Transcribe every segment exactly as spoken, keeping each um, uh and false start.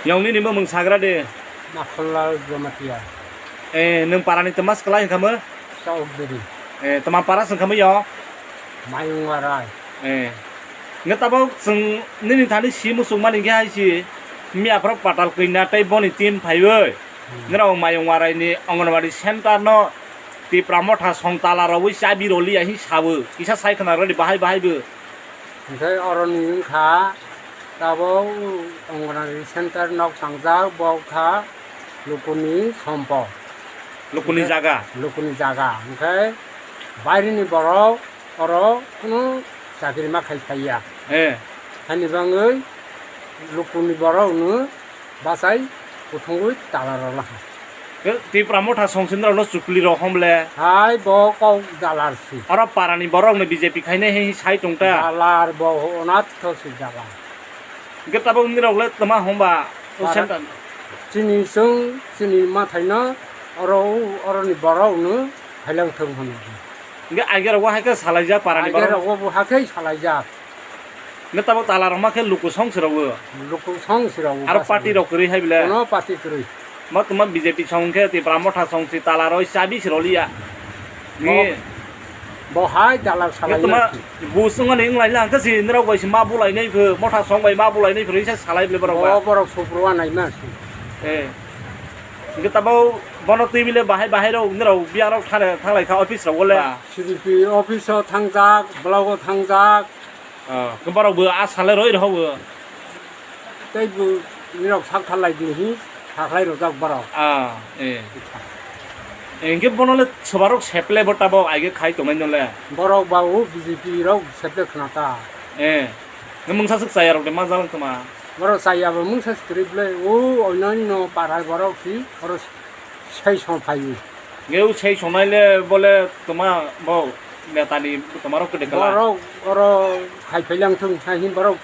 Yong nini bumung sagra de. Makholal Jamatia. Eh, nwng parani twma swkla hwnkha mo? Chaukdiri. Eh, twma para swngkha mo yo? Mayungwarai. Eh. Nge tabok chwng nini thani si muchung mani khe hai si. Miya phoro patal kwina tei boni team phaiwi. Hmm. Nirok Mayungwarai ni Anganwadi center no Tipra Motha song tala rogwi chabi roliya hi sawo. Kisa sai khna rwdi bahai bahai bo. Hwnkhe oroni wngkha tabok Anganwadi center nok tangjak, bo wngkha lukuni sompo. Lukuni jaga? Lukuni jaga. Hwnkhe bairini borok oro kunu chakri ma khai phaiya. Eh. Hani bangwi lukuni borokno bachai kuthungwi tala rwlaha. Ke Tipra Motha songsinrokno chukli rok hom le? Hai bo kok dalar si. Oro parani borokno B J P khainai hai sai tongta. Dalar bo onath si dalar. Hwnkhe tabok nirok le twma hwnba o Para- center? Chini chwng chini mathaino oro oroni borokno hailang thung hwnwi. Hwnkhe aige rogo hai khe salaijak parani borok? Aige rogo bo hakhe salaijak. Hwnkhe tabok tala rok ma khe luku song si rok o? Luku song si rok o. Aro party rok kwrwi hai bile? Kono party kwrwi. Mo tuma B J P song khe Tipra Motha song si tala roi chabi si roliya. Bo- Ni- Bo hai dalal salai Nokma nai. Bus wngmani wnglaila hwnkhe si norok bai si ma bulainai pho, motha song bai ma bulainai pho, risa salai bole borok ba. Bo borok suprua naima si. Eh. Hwnkhe tabok bono twi bile bahai bahai rok norok biyang rok thang, thanglai kha office rok bole. Ba. C D P office o thangjak, block o thangjak. Ah, khe borok bo a sale roi rw bo. Tei bo nirok sak thalai di hi, sakhlai rojak borok. Ah, eh. Eh, hwnkhe bono le sobarok seple bo tabok aige khai tongnai no le. Borok ba o B J P rok seple khna ta. Eh. Nw mungsa swk chaya rok de ma jalang toma. Borok chaya bo mungsa swk kwrwi ble o onno onno para borok si oro sai song phaio. Nge u sei sonai le bole toma bo netani toma rok kwdwi kala. Borok oro khai phailang thung hai hin borok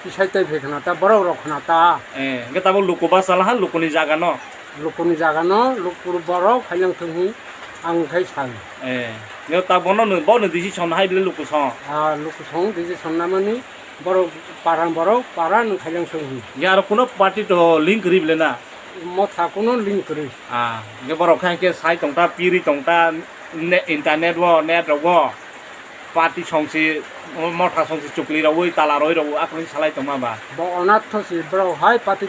kisai tai phai khna ta borok rok khna ta. Eh, nge tabok luku basa laha lukuni jaga no. Lukuni jaga no luku borok phailang thung hi ang khai sai. Eh, nge ta bono no bo no decision hai bile luku song. Ah, luku song decision na mani borok para borok para no khailang thung hi. Nge aro kuno party to link ri bile na. Motha kuno link kwrwi. Ah, hwnkhe borok khe, hwnkhe sai tongta, piri tongta, ne-, internet o, net rogo, party songsi, motha songsi chukli rogwi, tala roi rogo, akwlwng salai tongma ba. Bo onath si borok hai party